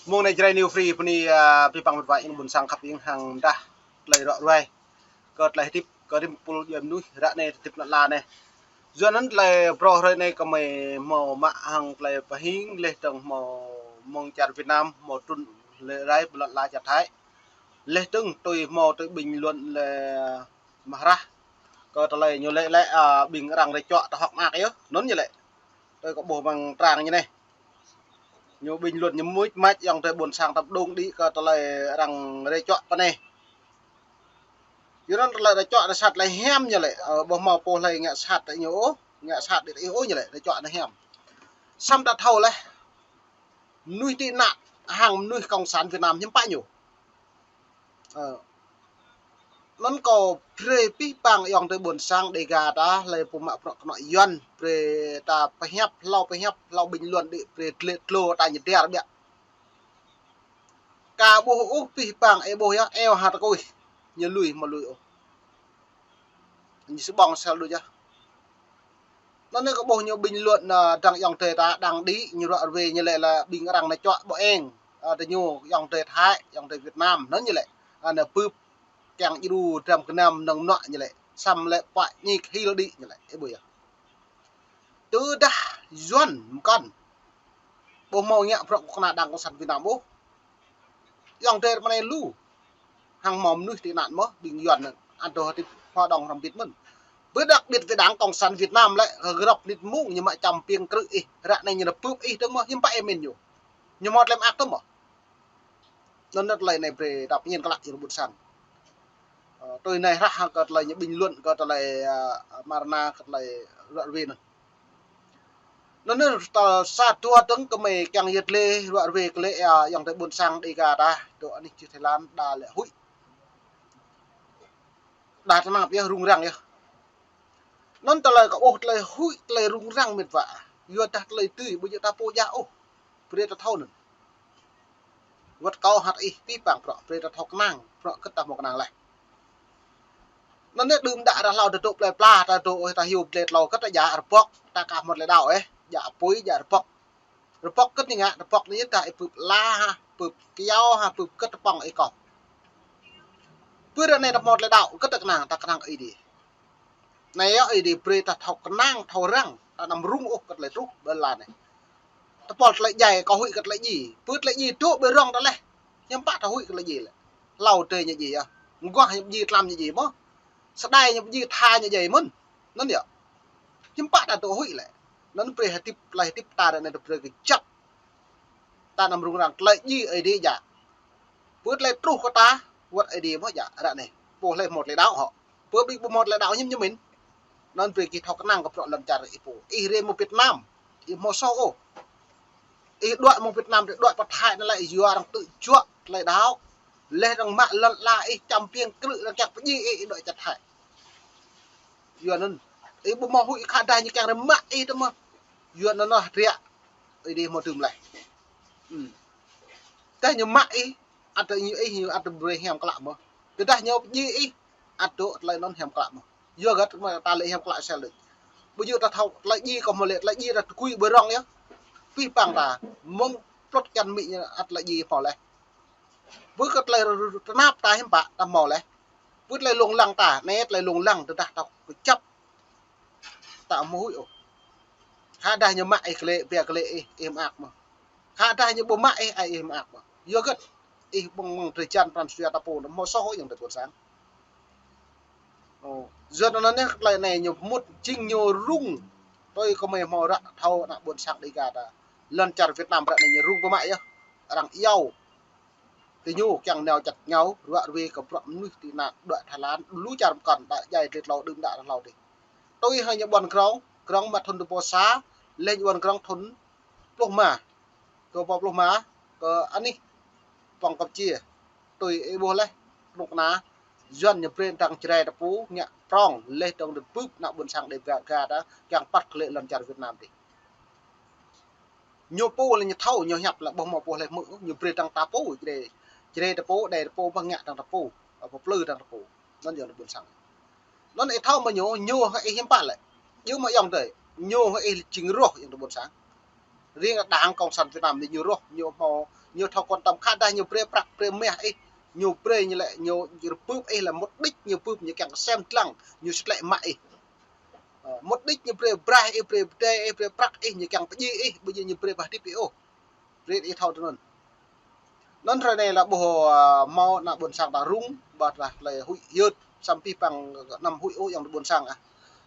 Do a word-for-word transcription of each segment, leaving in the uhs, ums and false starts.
Mông anai Jrai New Free bơni, a, abih bang met wa ƀing ƀôn sang khăp ƀing hăng dah tơlơi ră ruai kơ tơlơi hơdip kơ rĭm pul djuai mơnuih ră anai hơdip lŏn ala anai. Yua anŭn tơlơi phrâo hrơi anai kơmơi hmâo mă hăng tơlơi pơhing laih dơ̆ng hmâo mơ̆ng čar Việt Nam hmâo trŭn lĕ rai pơ lŏn ala čar Thái. Laih dơ̆ng tui hmâo tui bình luận lĕ mah rah kơ tơlơi ñu lĕ lĕ, a, ƀing arăng rai čuă tơhŏk mơak yơh, anŭn ñu lĕ. Tui kâo ƀuh amăng trang ñu anai. Ñu bình luận ñu mŭt mač ayŏng adơi ƀôn sang tơm đung đĭ kơ tơlơi arăng rai čuă pơ anai. Yua anŭn tơlơi rai čuă anai sat tơlơi hiam ñu lĕ, ơ, ƀu hmâo pô hlơi ngă sat tơ ñu ôh, ngă sat đĭ tơ ih ôh ñu lĕ, rai čuă anai hiam. Samơ̆ ta thâo laih, mơnuih tị nạn hăng mơnuih cộng sản Việt Nam hiư̆m pă ñu. Ơ. Anŭn kâo brơi abih bang ayŏng adơi ƀôn sang Đêga ta, hlơi pô mă bruă kơnuk kơna Yuan, brơi ta pơhiăp, hlâo pơhiăp, hlâo bình luận đĭ, brơi glĕ glô ta ñu dar biă. Ka ƀuh ôh abih bang, ơ ƀuh yơh, eo ha tơkuih, ñu lui hmâo lui ôh. Ñu sĭ ƀơ̆ng sel đôč yơh. Anŭn anai kâo ƀuh ñu bình luận, a, dơ̆ng ayŏng adơi ta đang đĭ, ñu ră ruai ñu lĕ lĕ ƀing arăng nao čuă ƀơ̆ng, a, tơ ñu ayŏng adơi Thái, ayŏng adơi Việt Nam, anŭn ñu lĕ. A, nao bưp kiăng djru dram gơnam nơ̆ng mơnuă ñu lĕ. Samơ̆ lĕ pă ñik hil đĭ ñu lĕ. Ơ ƀuh yơh. Tơdah Yuan mơkăn ƀu hmâo ngă bruă kơnuk kơna đảng cộng sản Việt Nam ôh. Ayŏng adơi mơ̆ng anai lu. Hăng hmâo mơnuih tị nạn mơ̆n, ƀing Yuan anŭn, ăt dŏ hơdip hoa đồng răm bit mơ̆n. Bơ đặc biệt với Đảng Cộng sản Việt Nam lĕ, gơnam nit mông ñu mă čăm piêng krư̆ ih, ră anai ñu nao bưp ih dơ̆ng mơ̆n, hiư̆m pă ih mĭn ñu. Ñu hmâo tơlơi mơak tơm mơ̆n. Anŭn anŭn tơlơi anai brơi ta pơñen klă yua ƀôn sang. Ơ, tui anai hrah kơ tơlơi ñu bình luận kơ tơlơi, a, mơ̆ng anai kơ tơlơi ră ruai anŭn. Anŭn anŭn ta sa dua dơ̆ng kơmơi kiăng yơh tơlơi ră ruai kơ lĕ, a, ayŏng adơi ƀôn sang Đêga ta, dŏ anih čư̆ Thái Lan, đa lĕ huĭ. Đa tơnap yơh, rŭng răng yơh. Anŭn tơlơi kâo ƀuh tơlơi huĭ, tơlơi rŭng răng met wa. Yua dah tơlơi tui, ƀu djơ̆ ta pô djă ôh. Brơi ta thâo anŭn. Wơ̆t kâo hăt ih abih bang bruă, brơi ta thâo kơnang, bruă hơget ta hmâo kơnang laih. Anŭn anai đưm đă ta hlâo ta dŏ plơi pla, ta dŏ ôh ta hyu plơi tlâo hơget ta djă rơbŏk, ta ka hmâo tơlơi đaŏ ôh, djă apui, djă rơbŏk. Rơbŏk hơget ñu ngă, rơbŏk anai yơh dah ih bưp ala ha, bưp kyâo ha, bưp hơget tơpŏng ih kâo. Bơ ră anai ta hmâo tơlơi đaŏ, hơget ta kơnang, ta kơnang Ơi Adai. Anai yơh Ơi Adai brơi ta thâo kơnang, thâo răng, ta anăm rŭng ôh kơ tơlơi truh ƀơi lŏn anai. Tơpul tơlơi djai, kâo huĭ kơ tơlơi djai. Bơ tơlơi djai dŏ ƀơi rŏng ta laih. Hiư̆m pă ta huĭ kơ tơlơi djai lĕ. Hlâo adơi ñu djai yơh. Mơguah ñu djai, tlam ñu djai mơ̆n. Sơdai ñu djai, tha ñu djai mơ̆n. Anŭn yơh. Hiư̆m pă ta dŏ huĭ lĕ. Anŭn brơi hơdip, tơlơi hơdip ta ră anai ta brơi kơjăp. Ta anăm rŭng răng tơlơi djai Ơi Adai djă. Bơ tơlơi truh kơ ta, wơ̆t Ơi Adai mơ̆n djă, ră anai. Pô hlơi hmâo tơlơi đaŏ hŏ. Bơ ƀing ƀu hmâo tơlơi đaŏ hiư̆m ñu mĭn. Anŭn brơi gih thâo kơnang kơ bruă lŏn čar ih pô. Ih rai mơ̆ng Việt Nam. Ih hmâo soh ôh. Ih đuaĭ mơ̆ng Việt Nam, ih đuaĭ pơ Thái anai lĕ yua arăng tŭ juă tơlơi đaŏ. Laih arăng mă lŏn ala ih čăm piêng krư̆ arăng kiăng pơdjai ih, ih đuaĭ čar Thái. Yua anŭn. Ih ƀu hmâo huĭ khă dah ñu kiăng rơmă ih tơm mơ̆n. Yua anŭn anŭn hơdră. Ih đĭ hmâo tơm laih. Ư. Tơdah ñu mă ih, ăt ñu ih, ñu ăt brơi hiam klă mơ̆n. Tơdah ñu pơdjai ih, ăt dŏ tơlơi anŭn hiam klă mơ̆n. Yua hơget mơ̆ ta lĕ hiam klă sel đôč. Ƀu djơ̆ ta thâo tơlơi djai kâo hmâo lĕ, tơlơi djai ta tơgui ƀơi rŏng yơh. Abih bang ta, mơ̆ng plŏt čan amĭ ñu ăt tơlơi djai hmâo laih. Bơ kơ tơlơi tơnap ta hiư̆m pă, ta hmâo laih. Bơ tơlơi lông lăng ta, anai tơlơi lông lăng tơdah ta kơjăp. Ta hmâo huĭ ôh. Khă dah ñu mă ih klĕ, bia klĕ ih, ih mơak mơ̆n. Khă dah ñu ƀu mă ih, ai ih mơak mơ̆n. Yua hơget, ih ƀơ̆ng mơ̆ng drơi jan pran jua ta pô, hmâo soh ôh ayŏng adơi ƀôn sang. Ơ, yua anŭn anai tơlơi anai ñu mŭt jing ñu rŭng. Tui kơ mơi hmâo ră thâo ană ƀôn sang Đêga ta. Lŏn čar Việt Nam ră anai ñu rŭng pơmă yơh. Arăng iâu. Tơ ñu kiăng nao čăt ngao, ră ruai kơ bruă mơnuih tị nạn đuaĭ Thái Lan, lu čar mơkăn, đa djai tơlơi tlâo đưm đă hlâo adih. Tui hăng ñu ƀuăn grŏng, grŏng mă thŭn dua rơbâo sa, laih ñu ƀuăn grŏng thŭn pluh rơma. Dua rơbâo pluh rơma, kơ anih pŏng Campuchia. Tui ih ƀuh laih, kơnuk kơna, Yuan ñu brơi dơ̆ng Jrai ta pô, ngă prŏng, laih dơ̆ng đơ̆ng bưp ană ƀôn sang Đêga ta, kiăng păt klĕ lŏn čar Việt Nam adih. Ñu pô lĕ ñu thâo, ñu hiăp lĕ ƀu hmâo pô hlơi hmư̆, ñu brơi dơ̆ng ta pô, Jrai, Jrai ta pô, Đê ta pô, ƀơ̆ng ngă dơ̆ng ta pô, ơ, pơplư dơ̆ng ta pô. Anŭn yơh ană ƀôn sang. Anŭn ih thâo mơ̆ ñu, ñu hăng ih hiư̆m pă lĕ. Yua mơ̆ ayŏng adơi, ñu hăng ih jing rŏh ayŏng adơi ƀôn sang. Riêng đảng cộng sản Việt Nam anai ñu rŏh, ñu hmâo Ñu thâo quan tâm khă dah ñu brơi prăk brơi mah ih. Ñu brơi ñu lĕ ñu rơbưp ih lĕ mục đích ñu bưp ñu kiăng sem lăng, ñu stlĕ mă ih. Ơ, mục đích ñu brơi braih ih, brơi pơdai ih, brơi prăk ih, ñu kiăng pơdjai ih, ƀu djơ̆ ñu brơi pơhơdip ih ôh. Brơi ih thâo tui anŭn. Anŭn hrơi anai lĕ ƀuh, ơ, hmâo ană ƀôn sang ta rŭng, ƀôdah tơlơi huĭ hyưt, samơ̆ pih păng anăm huĭ ôh ayŏng adơi ƀôn sang ah.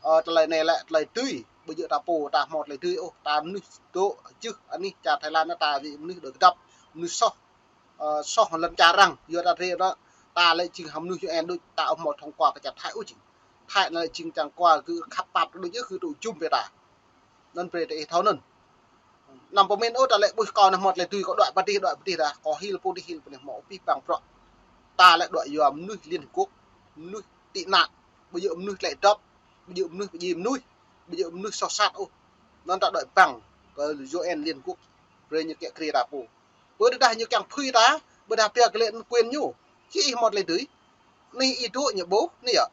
Ơ, tơlơi anai lĕ tơlơi dưi, ƀu djơ̆ ta pô, ta hmâo tơlơi dưi ôh, ta mơnuih dŏ jưh anih čar Thái Lan ta, mơnuih đuaĭ kơdŏp, mơnuih soh, ơ, soh lŏn čar arăng, yua ta rê ta, ta lĕ jing hăng mơnuih U N đôč, ta ƀu hmâo thông qua kơ čar Thái ôh jing. Thái anai lĕ jing čang kua kơ khăp pap đôč yơh kơ tŭ jum brơi ta. Anŭn brơi ta ih thâo anŭn. Anăm pơmĭn ôh ta lĕ ƀuh kâo anai hmâo tơlơi dưi kâo đuaĭ pơ adih, đuaĭ pơ adih dah. Kâo hil pơ adih, hil pơ anai hmâo pih păng prŏ. Ta lĕ đuaĭ yua mơnuih Liên Hợp Quốc, mơnuih tị nạn, ƀu djơ̆ mơnuih tơlơi dŏp, ƀu djơ̆ mơnuih pơdjai mơnuih, ƀu djơ̆ mơnuih soh sat ôh. Anŭn ta đuaĭ păng kơ U N Liên Hợp Quốc, brơi ñu kiă kriê ta pô. Ƀôdah ñu kiăng phui ta, ƀôdah pia kơ lĕ anŭn quyền ñu. Či ih hmâo tơlơi dưi. Anai ih dŏ ñu ƀuh, anai yơh.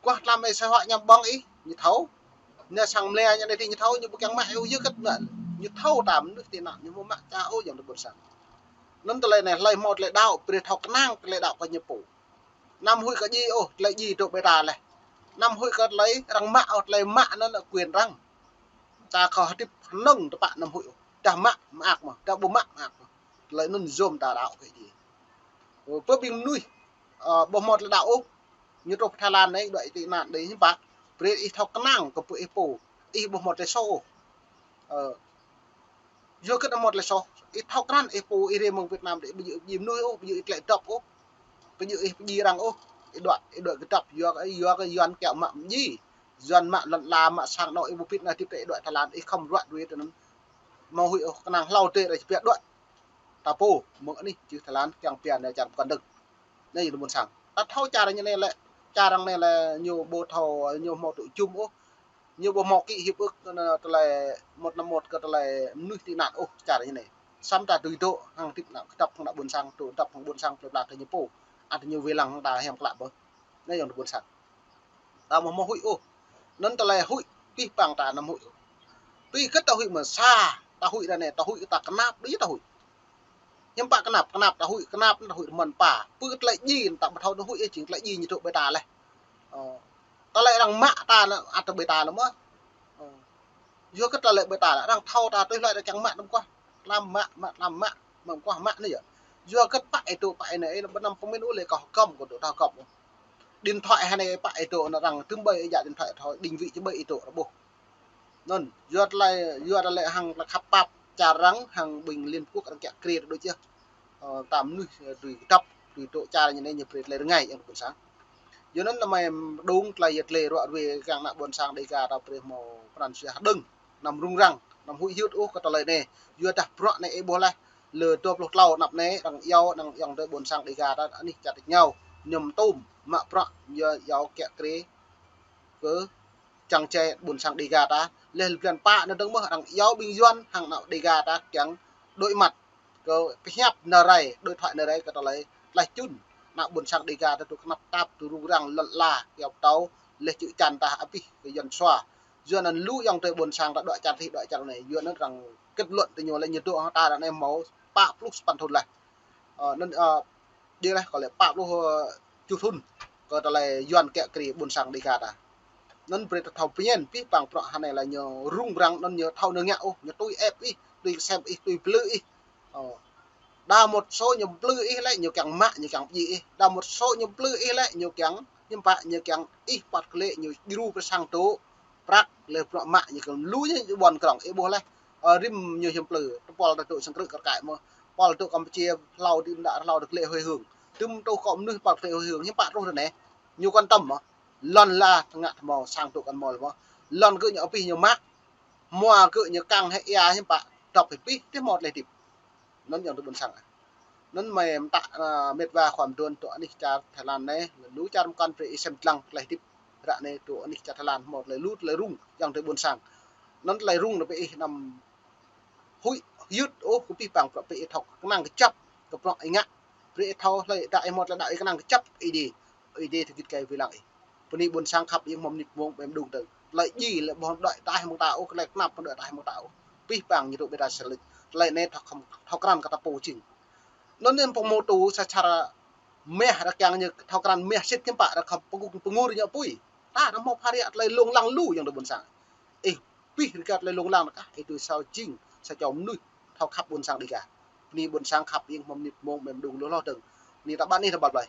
Kuah tlam ih sa huă ñăm ƀơ̆ng ih, ñu thâo. Ñu sang mlĕ ñu anai tih ñu thâo, ñu ƀu kiăng mă ih ôh yơh kơt mă. Ñu thâo ta mơnuih tị nạn, ñu ƀu mă ta ôh ayŏng adơi ƀôn sang. Anŭn tơlơi anai hlơi hmâo tơlơi đaŏ, brơi thâo kơnang tơlơi đaŏ kơ ñu pô. Anăm huĭ kơ djai ôh, tơlơi djai dŏ ƀơi ta laih. Anăm huĭ kơ tơlơi arăng mă ôh, tơlơi mă anŭn lĕ quyền arăng. Ta khŏm hơdip hơnơ̆ng tơpă anăm huĭ ôh. Dah mă mơak mơ̆n, dah ƀu mă mơak mơ̆n. Tơlơi anŭn yom ta đaŏ kơ djai. Ơ, pơ ƀing mơnuih, ơ, ƀu hmâo tơlơi đaŏ ôh. Ñu truh Thái Lan anai, đuaĭ tị nạn đơi hiư̆m pă. Brơi ih thâo kơnang kơ pô ih pô. Ih ƀu hmâo tơlơi soh ôh. Ơ, yua kơ ƀu hmâo tơlơi soh. Ih thâo krăn ih pô ih rê mơ̆ng Việt Nam đơi ƀu djơ̆ pơdjai mơnuih ôh, ƀu djơ̆ ih tơlơi dŏp ôh. Ƀu djơ̆ ih pơdjai arăng ôh. Ih đuaĭ, ih đuaĭ kơdŏp yua kơ, yua kơ Yuan kiăng mă mơdjai. Yuan mă lŏn ala mă sang anŏ ih ƀu pĭt anai hơdip ta ih đuaĭ Thái Lan ih khŏm ruă đuaĭ tui anŭn. Hmâo huĭ ôh kơnang hlâo tơi rai či pia đuaĭ. Ta pô, mơ̆ng anih čư̆ Thái Lan kiăng pia anai čar pơkŏn dơ̆ng. Anai ayŏng adơi ƀôn sang. Ta thâo čar ñu anai lĕ, čar arăng anai lĕ ñu ƀu thâo, ñu hmâo tŭ jum ôh. Ñu ƀu hmâo ký hiệp ước, ơ, tơlơi một năm một kơ tơlơi mơnuih tị nạn ôh čar ñu anai. Samơ̆ ta dưi dŏ hăng hơdip ană kơdŏp hăng ană ƀôn sang, dŏ kơdŏp hăng ƀôn sang plơi pla kơ ñu pô. Ăt ñu wai lăng hăng ta hiam klă ƀơh. Anai ayŏng adơi ƀôn sang. Ta ƀu hmâo huĭ ôh. Anŭn tơlơi huĭ, pih păng ta anăm huĭ ôh. Tui kơ ta huĭ mơ̆ sa, ta huĭ ră anai, ta huĭ ta kơnap, đơi ta huĭ. Hiư̆m pă kơnap, kơnap ta huĭ, kơnap ta huĭ rơmơ̆n pă. Pơ tơlơi djai ta ƀu thâo anŭn huĭ ih jing tơlơi djai ñu dŏ ƀơi ta laih. Ơ. Tơlơi arăng mă ta anŭn ăt dŏ ƀơi ta anŭn mơ̆n. Ơ. Yua kơ tơlơi ƀơi ta lĕ arăng thâo ta tui hloi arăng kiăng mă anŭn mơguah. Tlam mă, mă tlam mă, mă mơguah mă anai yơh. Yua kơ pă ih dŏ pă ih anai, ih anăm pơmĭn ôh lĕ kâo hơgŏm kâo dŏ ta hơgŏm ôh. Điện thoại hơnai pă ih dŏ anŭn arăng tơm ƀơi ih djă điện thoại thâo định vị či ƀơi ih dŏ arăng ƀuh. Anŭn, yua tơlơi, yua tơlơi hăng tơlơi khăp pap čar arăng hăng ƀing Liên Hợp Quốc arăng kiă kriê đôč yơh. Ơ, ta mơnuih, ơ, dưi kơdŏp, dưi dŏ čar ñu anai ñu brơi tơlơi rơngai ayŏng adơi ƀôn sang. Yua anŭn anăm mơ̆ng dŏng tơlơi yơh tơlơi ruă ruê kiăng ană ƀôn sang Dêga ta brơi hmâo pran jua hơđơ̆ng, anăm rŭng răng, anăm huĭ hyưt ôh kơ tơlơi anai. Yua dah bruă anai ih ƀuh laih, lơ dua pluh klâo anăp anai, arăng iâu, arăng ayŏng adơi ƀôn sang Dêga ta anih čar tač rơngiao, ñu tŭm, mă bruă, yua iâu kiă kriê kơ čang čai ƀôn sang Dêga ta, laih blan pă anai dơ̆ng mơ̆n arăng iâu ƀing Yuan hăng ană Dêga ta kiăng đối mặt kơ pơhiăp nao rai, đối thoại nao rai kơ tơlơi tlaih čun. Ană ƀôn sang Dêga ta tŭ kơnăp tap, tŭ rŭng răng lŏn ala, kiăo pơtâo, laih čư̆ čan ta abih kơ Yuan sua. Yua anŭn lu ayŏng adơi ƀôn sang ta đuaĭ čar adih, đuaĭ čar anai. Yua anŭn arăng kết luận tơ ñu lĕ ñu dŏ hăng ta ră anai hmâo pă pluh sapăn thŭn laih. Ơ, anŭn, ơ, djơ̆ laih kơ lĕ pă pluh, ơ, tơjuh thŭn kơ tơlơi Yuan kiă kriê ƀôn sang Dêga ta. Anŭn brơi ta thâo pơñen pih păng bruă hơnai lĕ ñu rŭng răng anŭn ñu thâo ñu ngă ôh, ñu tui ĕp ih, tui kơsem ih, tui plư ih. Ơ. Đa một số ñu plư ih lĕ ñu kiăng mă, ñu kiăng pơdjai ih. Đa một số ñu plư ih lĕ ñu kiăng, hiư̆m pă ñu kiăng ih păt kơlĕ ñu djru pơsang tŭ prăk lĕ bruă mă ñu kiăng lu ñu ƀuăn krŏng ih ƀuh laih. Ơ, rĭm ñu hiư̆m plư, tơpul ta dŏ sang krư̆ kơ kai mơ̆n. Pul dŏ Campuchia, hlâo đĭ mơ̆ng đă hlâo đơ̆ng kơlĕ hơi hương. Tơm truh kơ mơnuih păt kơlĕ hơi hương, hiư̆m pă truh ră anai. Ñu quan tâm mơ̆n. Lŏn ala tơngă tơmâo, sang tŭ kăn mâo lĕ mơ̆n. Lŏn gơ̆ ñu abih ñu mă. Hmua gơ̆ ñu kăng hĕ ia hiư̆m pă, dŏp hĕ pih, tih hmâo tơlơi hơdip. Anŭn ayŏng adơi ƀôn sang. Anŭn mơi mơtă, ơ, mĕt wa khua mơduôn dŏ anih čar Thái Lan anai, lu čar mơkăn brơi ih sem lăng tơlơi hơdip. Ră anai dŏ anih čar Thái Lan hmâo tơlơi lu tơlơi rŭng ayŏng adơi ƀôn sang. Anŭn tơlơi rŭng anai brơi ih anăm huĭ hyưt ôh kơ pih păng bruă, brơi ih thâo kơnang kơjăp kơ bruă ih ngă. Brơi ih thâo hlơi đa ih hmâo tơlơi đaŏ ih kơnang kơjăp Ơi Adai. Ơi Adai tơgit gai wai lăng ih. Bơni ƀôn sang khăp ih mơ̆ng mơnit mông ƀem đung tơ̆ng. Tơlơi djai lĕ ƀu hmâo đuaĭ ataih mơ̆ng ta ôh, tơlơi kơnap ƀu hmâo đuaĭ ataih mơ̆ng ta ôh. Pih păng ñu dŏ ƀơi ta sơlĕč. Tơlơi anai thâo khŏm, thâo krăn kơ ta pô jing. Anŭn anŭn pơmô tŭ sa čar mah ră kiăng ñu thâo krăn mah sĭt hiư̆m pă ră khŏm pơgŭ pơngur ñu apui. Ta anăm hmâo phara tơlơi lông lăng lu yơ̆ng tơ ƀôn sang. Ih pih rơgao tơlơi lông lăng kah, ih tui sa jing sa čô mơnuih thâo khăp ƀôn sang Dega. Bơni ƀôn sang khăp ing hmâo mơnit mông mem đung lu hloh dơ̆ng. Bơni ta ƀăn ih ta ƀăl blai.